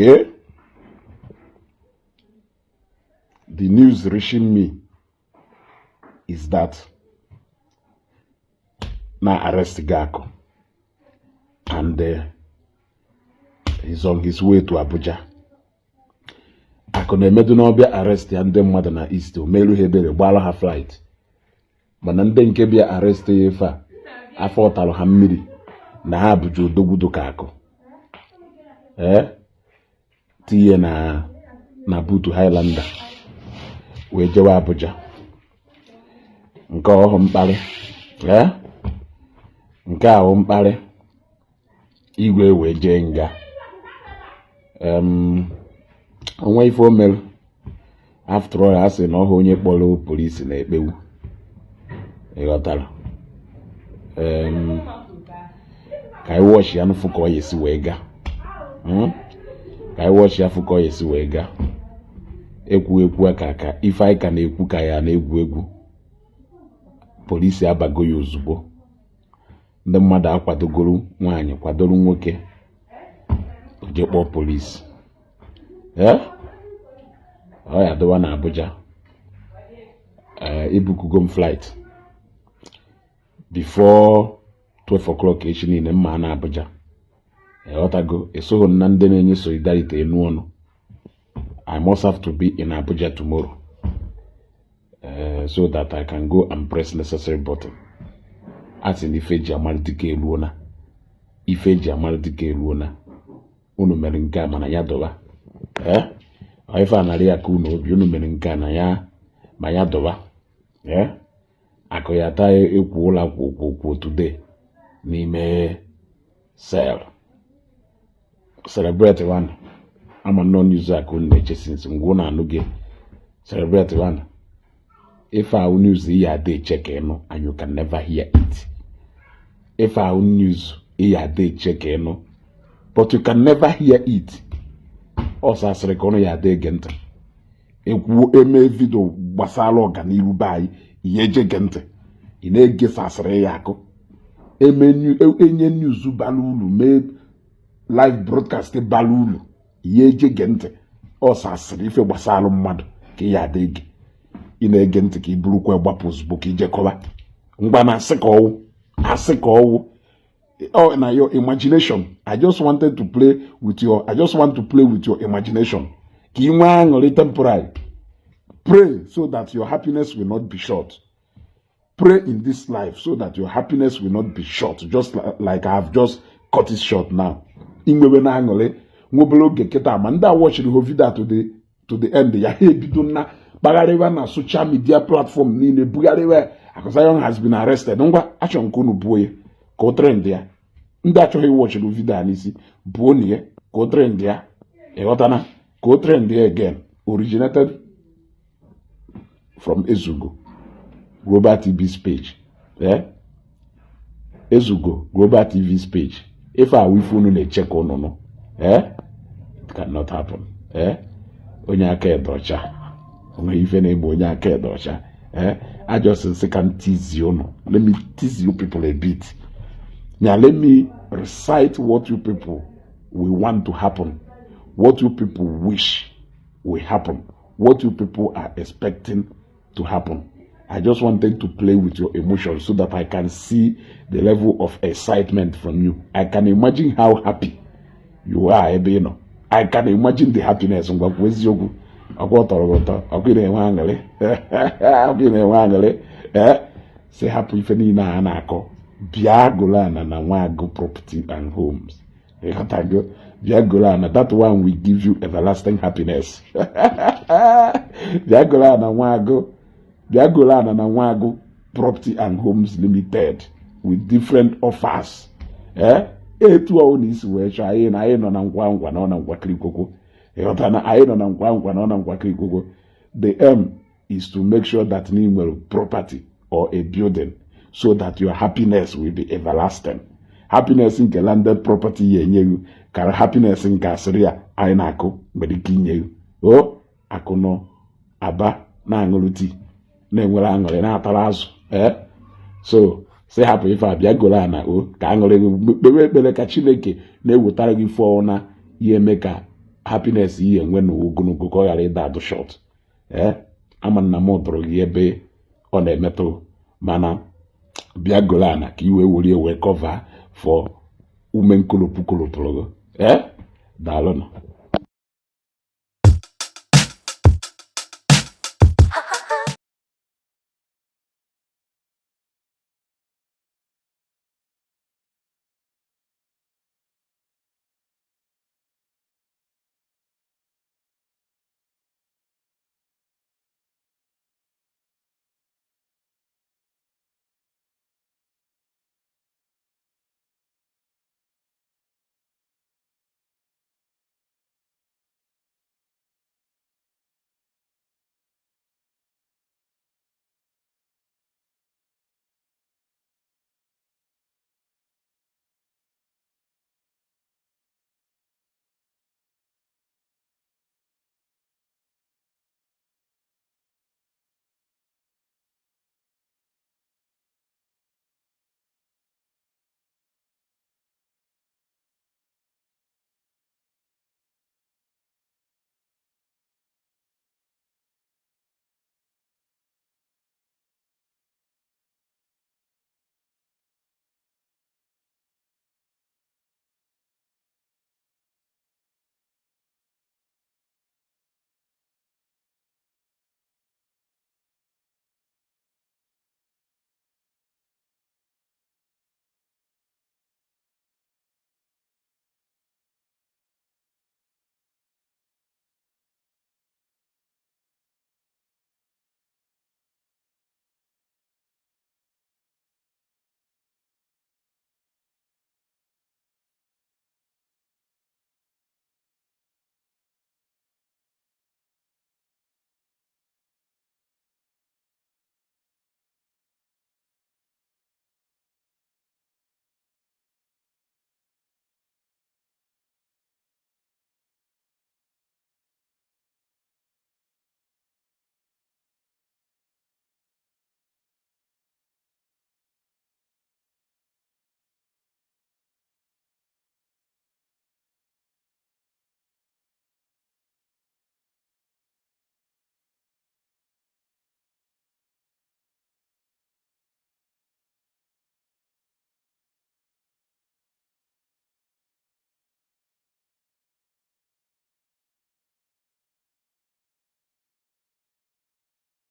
Okay, the news reaching me is that na arrest Gakụ and he's on his way to Abuja. Akụ na-emedu n'ọbịa arrest ya ndị mmadụ na East, o meru ha ebere, gbara ha flight, mana ndị nke bịa arrest ya ife a afọ ọtalụ ha mmiri na ha bụju odogwudo ka akụ ee tinye na boot Highlander wee jewe Abuja. Nke ọhụ mkparị, ee, nke ahụ mkparị igwe wee jee nga. Onwe ife o mere? After all, a sị na ọhụ onye kpọrọ polisi na-ekpewu, ịghọtara? Ka anyị watch ya nụfụ ka ọ ya esi wee gaa. Ka anyị watch ya fụ ka ọ ya esi wee gaa. Ekwu ekwu aka ife anyị ka na-ekwu ka ya na-egwu egwu. Polisi abago ya ozugbo. Ndị mmadụ akwadogoro nwaanyị, kwadoro nwoke, oje kpọọ polisi. Ee, ọ ya dịwa na Abuja. Ee, ibukugo m flight before 12 o'clock echi niile mma na Abuja, ịghọtago? Esoghị m na ndị na-enye solidarity enu ọnụ. I must have to be in Abuja tomorrow so that I can go and press necessary button. A sị na ife eji amara dike eruona, ife eji amara dike eruona. Unu mere nke a, mana ya dọba. Ee, ife a narị ya ka unu obi unu mere nke a na ya, ma ya dọba. Ee, akụ ya taa ekwu ụla kwo kwo kwo today n'ime cell. Celebrate one ama nnọọ news a ka unu na-eche since ngwa unu anụ gị. Celebrate one. Ife ahụ news iyi ada eche ka ịnụ, and you can never hear it. Ife ahụ news iyi ada eche ka ịnụ, but you can never hear it. Ọsọ asịrị ka ụnụ ya ada ege ntị. Ekwu eme video gbasara ọganihu be anyị, ihe eje ge ntị, ị na-egesa asịrị ya akụ. Eme enye news bara uru, mee live broadcast bara uru, ihe eje ge ntị. Ọsọ asịrị ife gbasara mmadụ ka ị ya ada ege. Ị na-ege ntị ka ị burukwa gbapụ ozugbo ka ijekọba ngwa na asị ka ọwụ, asị ka ọwụ. Oh, na your imagination. I just want to play with your imagination ka ị nwee aṅụrị temporary. Pray so that your happiness will not be short. Pray in this life so that your happiness will not be short, just like I have just cut it short now. Inwewe na aṅụrị nwa obere oge kịta, ma ndị a watchiri ho video to the end ya, ha ebido na kpagharịwa na social media platform niile, bugharịwa Akụ Zion has been arrested. Ngwa, achọrọ nke unu buo ya ka o trend ya. Ndị achọghị watchiri video a n'isi, buo na ya ka o trend ya, ịghọtana? Ka o trend ya again. Originated from Ezugo Global TV's page, eh? Ezugo Global TV's page. Ife awụ ife unu na-eche ka unu nụ. Eh, it cannot happen. Eh, onye aka ede ọcha, onwe ife na-eme onye aka ede ọcha. Eh, I just nsị ka m tease unu. Let me tease you people a bit now. Let me recite what you people will want to happen, what you people wish will happen, what you people are expecting to happen. I just wanted to play with your emotions so that I can see the level of excitement from you. I can imagine how happy you are ebe ị nọ. I can imagine the happiness. Ngwa, kwuo eziokwu, ọkwa ọ tọrọ gị ụtọ? Ọkwa ị na-enwe aṅụrị? Ọkwa ị na-enwe aṅụrị? Ee, si hapụ ife niile a na-akọ, bịa goro ana na Nwagụ Property and Homes, ịghọtago? Bịa goro ana. That one will give you everlasting happiness. Bịa goro ana Nwagụ, bịa goro ana na Nwagụ Property and Homes Limited with different offers. Ee, etu ọwụ na isi wee chọọ anyị na anyị nọ na ngwa ngwa na ọ na ngwa kirikwokwo, ịghọta na anyị nọ na ngwa ngwa na ọ na ngwa kirikwokwo. The aim is to make sure that na ị nwere property or a building so that your happiness will be everlasting. Happiness nke landed property ya enye gị kara happiness nke asịrị ya anyị na-akụ nwere ike inye gị. O akụ nọ aba na-aṅụrụ tii, na-enwere aṅụrị, na-atara azụ. Ee, so si hapụ ife a, bịa goro ana o ka aṅụrị gị. Kpewe ekpere ka Chineke na-ewetara gị ife ọna ya eme ka Happiness ihe enwe na ogologo ka ọ ghara ịda adụ short. Ee, ama nna m dụrụ gị ebe ọ na-emetụ, mana bịa goro ana ka i wee were wee cover for ume nkolopụ kolopụrụ gị. Ee, daalụnụ.